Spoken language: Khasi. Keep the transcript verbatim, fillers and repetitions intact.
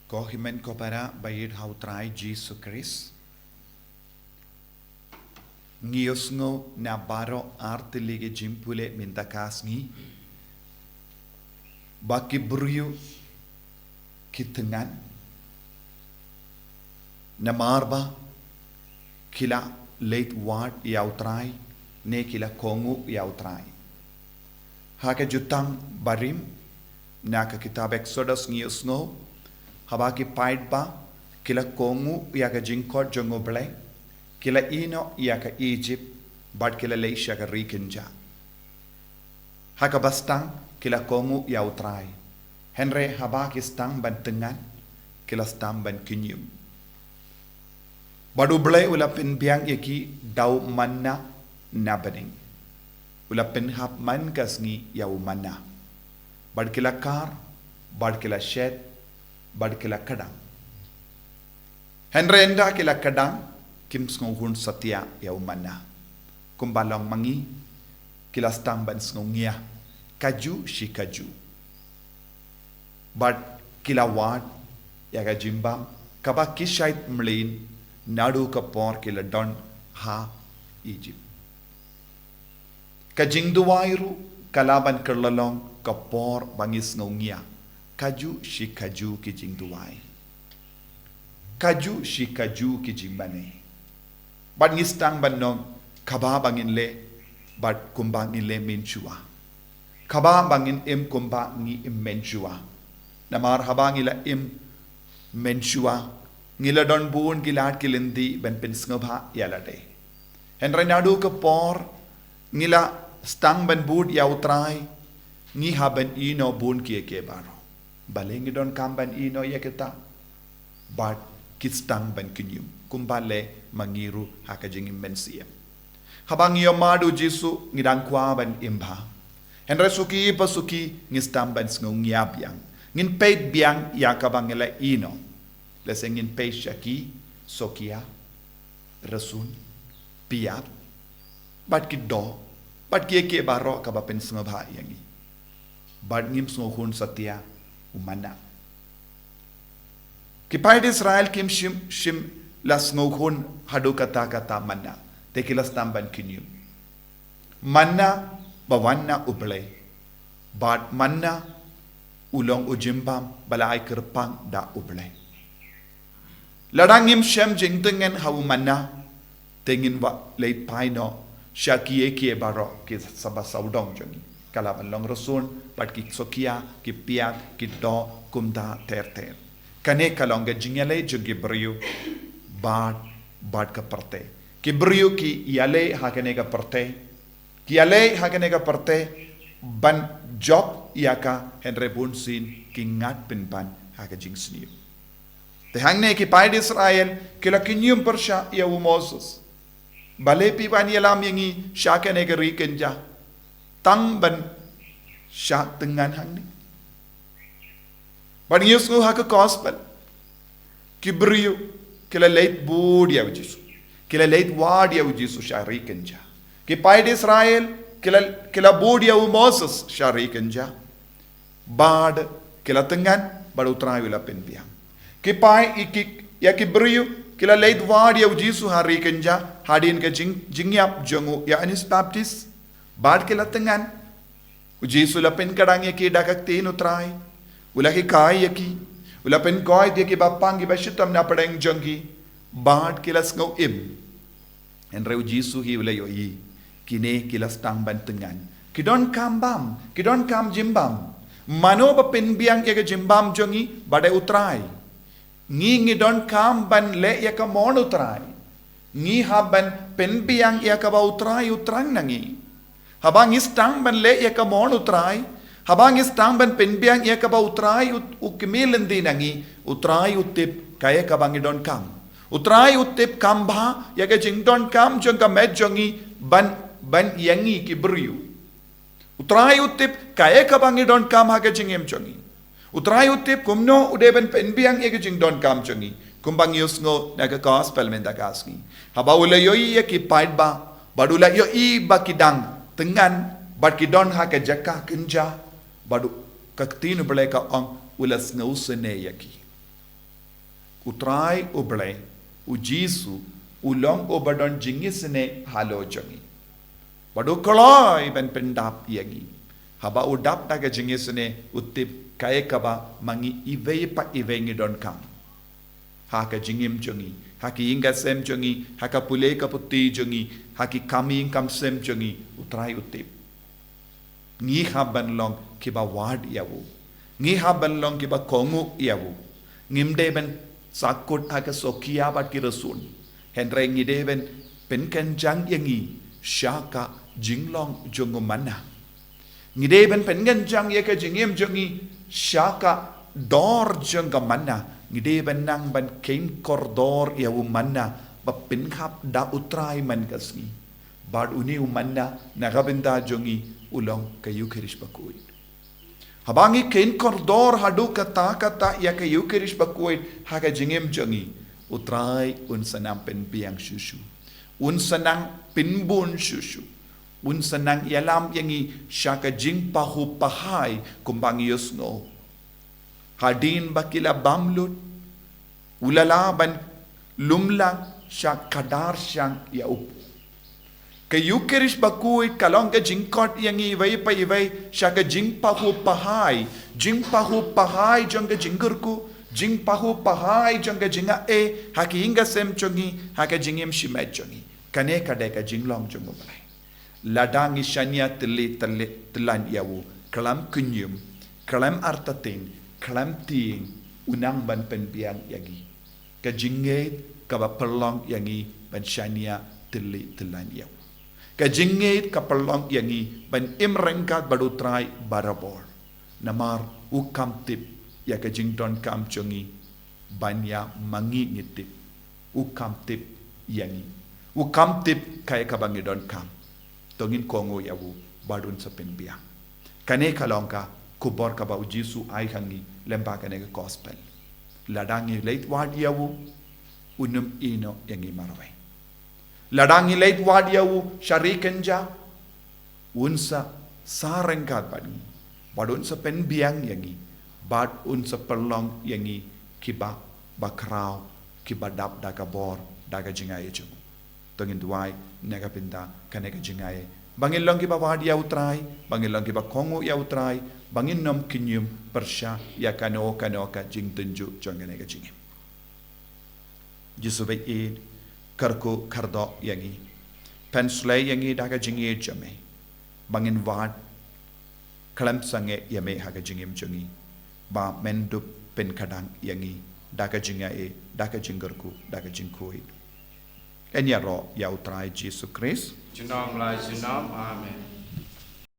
Ko hynmen ko para ba ïeit ha u Trai Jisu Khrist. Ngi ïohsngew na baroh artylli ki jingpule mynta ka sngi ba ki briew ki thngan namar ba ki la leit wad ïa u Trai ne ki la kohnguh ïa u Trai. Ha ka Jutang Barim, na ka kitab Exodus ngi ïohsngew, haba ki paidbah ki la kohnguh ïa ka jingkhot jong U Blei, ki la ïehnoh ïa ka Egypt, bad ki la leit sha ka ri kynjah. Ha kaba sdang ki la kohnguh ïa u Trai. Hynrei haba ki sdang ban thngan, ki la sdang ban kynñium. Bad U Blei u la pynbiang ïa ki da u manna na bneng. U la pynhap man ka sngi ïa u manna. Bad ki la kar, bad ki la shet, bad ki la kdang. Hynrei ynda ki la kdang, kim sngewhun satia ïa u manna. Kumba long ma ngi, ki la sdang ban sngew ngia, kajuh shi kajuh. Bad ki la wad ïa ka jingbam kaba ki shait mlien naduh ka por ki la don ha Egypt. Ka jingduwai ruh ka la ban kylla long ka por ba ngi sngew ngia, kajuh shi kajuh ki jingduwai, kajuh shi kajuh ki jingmane. Bad ngi sdang ban ong kaba ba ngin leh, bad kumba ngin leh mynshuwa. Kaba ba ngin im kumba ngi im mynshuwa. Namar haba ngi la im mynshuwa, ngi la don bun ki lad ki lynti ban pynsngewbha ïa lade. Hynrei naduh ka por ngi la sdang ban bud ïa u Trai, ngi hap ban ïehnoh bun kiei kiei baroh. Balei ngi donkam ban ïehnoh ïa kita? Bad ki sdang ban kynñium, kumba leh ma ngi ruh ha ka jingim mynsiem. Haba ngi ïa mad u Jisu ngi dang kwah ban im bha. Hynrei suki pa suki ngi sdang ban sngew ngia biang. Ngin peit biang ïa kaba ngi la ïehnoh. Lehse ngin peit sha ki sohkïa, rsun, piat, bad ki doh, bad kiei kiei baroh kaba pynsngewbha ïa ngi. Bad ngim sngewhun satia u manna. Ki paid Israel kim shym, shym la sngewhun haduh katta katta manna. Te ki la sdang ban kynñium. Manna ba wan na U Blei. Bad manna u long u jingbam ba la ai kyrpang da U Blei. Lada ngim shem jingtngen ha u manna, te ngin wan leit phai noh sha kiei kiei baroh ki saba sawdong jong ngi. Ka la ban long rsun, bad ki sohkïa, ki piat, ki doh, kumta ter ter. Kane ka long ka jingïaleh jong ki briew bad, bad ka pyrthei. Ki briew ki ïaleh ha kane ka pyrthei. Ki ïaleh ha kane ka pyrthei ban jop ïa ka, hynrei bunsien ki ngat pynban ha ka jingsniew. Te hangne ki paid Israel ki la kynñium pyrshah ïa u Moses. Balei phi wan ïalam ïa ngi sha kane ka ri kynjah tang ban shah tngan hangne? Bad ngi ïohsngew ha ka gospel, ki briew ki la leit bud ïa u Jisu. Ki la leit wad ïa u Jisu sha ri kynjah. Ki paid Israel ki la, ki la bud ïa u Moses sha ri kynjah. Bad ki la tngan, bad u Trai u la pynbiang. Ki paid, i ki, ïa ki briew ki la leit wad ïa u Jisu ha ri kynjah, hadien ka jing, jingïap jong u Ïoannis Baptist. Bad ki la tngan. U Jisu u la pynkdang ïa ki da ka ktien u Trai. U la hikai ïa ki. U la pynkoit ïa ki ba pang, ki ba shitom na pdeng jong ki. Bad ki la sngew im. Hynrei u Jisu hi u la ïohi kine ki la sdang ban tngan. Ki donkam bam, ki donkam jingbam. Mano ba pynbiang ïa ka jingbam jong ngi? Ba dei u Trai. Ngi, ngi donkam ban leh ïa ka mon u Trai. Ngi hap ban pynbiang ïa kaba u Trai u thrang na ngi. Haba ngi sdang ban leh ïa ka mon u Trai, haba ngi sdang ban pynbiang ïa kaba u Trai u, u kmie lynti na ngi, u Trai u tip kaei kaba ngi donkam. U Trai u tip kam bha ïa ka jingdonkam jong ka met jong ngi ban, ban ïa ngi ki briew. U Trai u tip kaei kaba ngi donkam ha ka jingim jong ngi. U Trai u tip kumno u dei ban pynbiang ïa ka jingdonkam jong ngi. Kumba ngi ïohsngew na ka gospel mynta ka sngi. Haba u la ïohi ïa ki paidbah, bad u la ïohi ba ki dang tngan, bad ki don ha ka jaka kynjah, bad u, ka ktien u Blei ka ong, u la sngewsynei ïa ki. U Trai U Blei, U Jisu, u long uba don jingisynei halor jong ngi. Bad u kloi ban pyndap ïa ngi. Haba u dap da ka jingisynei, u tip kaei kaba ma ngi iwei pa iwei ngi donkam. Ha ka jingim jong ngi, ha ki ïing ki sem jong ngi, ha ka pule ka puthi jong ngi, ha ki kam ïing kam sem jong ngi, U Trai u tip. Ngi hap ban long kiba wad ïa u. Ngi hap ban long kiba kohnguh ïa u. Ngim dei ban sahkut ha ka sohkïa bad ki rsun. Hynrei ngi dei ban pynkynjang ïa ngi sha ka jinglong jong u manna. Ngi dei ban pynkynjang ïa ka jingim jong ngi sha ka dor jong ka manna. Ngi dei ban nang ban kheiñ kordor ïa u manna ba pynhap da U Trai man ka sngi. Bad une u manna na ka bynta jong ngi u long ka Ïukharist bakhuid. Haba ngi kheiñ kordor haduh katta katta ïa ka Ïukharist bakhuid ha ka jingim jong ngi, U Trai un sa nang pynbiang shuh shuh. Un sa nang pynbun shuh shuh. Un sa nang ïalam ïa ngi sha ka jingpahuh pahai kumba ngi ïohsngew. Hadien ba ki la bam lut, u la lah ban lum lang sha khadar shang ïa u. Ka Ïukharist bakhuid ka long ka jingkhot ïa ngi iwei pa iwei sha ka jingpahuh pahai, jingpahuh pahai jong ka jingkyrkhu, jingpahuh pahai jong ka jingaiei ha ki ïing ki sem jong ngi, ha ka jingim shimet jong ngi. Kane ka dei ka jinglong jong U Blei. Lada ngi shaniah tylli tylli tyllan ïa u, khlem kynñium, khlem artatien, khlem tieng, u nang ban pynbiang ïa ngi. Ka jingngeit kaba pynlong ïa ngi ban shaniah tylli tyllan ïa u. Ka jingngeit ka pynlong ïa ngi ban im ryngkat bad U Trai barabor. Namar u kam tip ïa ka jingdonkam jong ngi ban ïa ma ngi ngi tip. U kam tip ïa ngi. U kam tip kaei kaba ngi donkam. To ngin kohnguh ïa u bad un sa pynbiang. Kane ka long ka khubor kaba U Jisu ai ha ngi lyngba kane ka gospel. Lada ngi leit wad ïa u, un ym ïehnoh ïa ngi marwei. Lada ngi leit wad ïa u sha ri kynja, un sa sah ryngkat bad ngi, bad un sa pynbiang ïa ngi, bad un sa pynlong ïa ngi kiba bakhraw, kiba dap da ka bor, da ka jingaiei jong u. To ngin duwai na ka bynta kane ka jingaiei. Ba ngin long kiba wad ïa U Trai, ba ngin long kiba kohnguh ïa U Trai, ba ngin ym kynñium pyrshah ïa kano kano ka jingtynjuh jong kane ka jingim. Jisu ba ïeit, kyrkhu kyrdoh ïa ngi. Pynshlei ïa ngi da ka jingïeit jong me. Ba ngin wad khlem sangeh ïa me ha ka jingim jong ngi. Ba men dup pynkhadang ïa ngi da ka jingaiei, da ka jingkyrkhu, da ka jingkhuid. Yn ïaroh ïa U Trai Jisu Khrist. Junom la junom. Amen.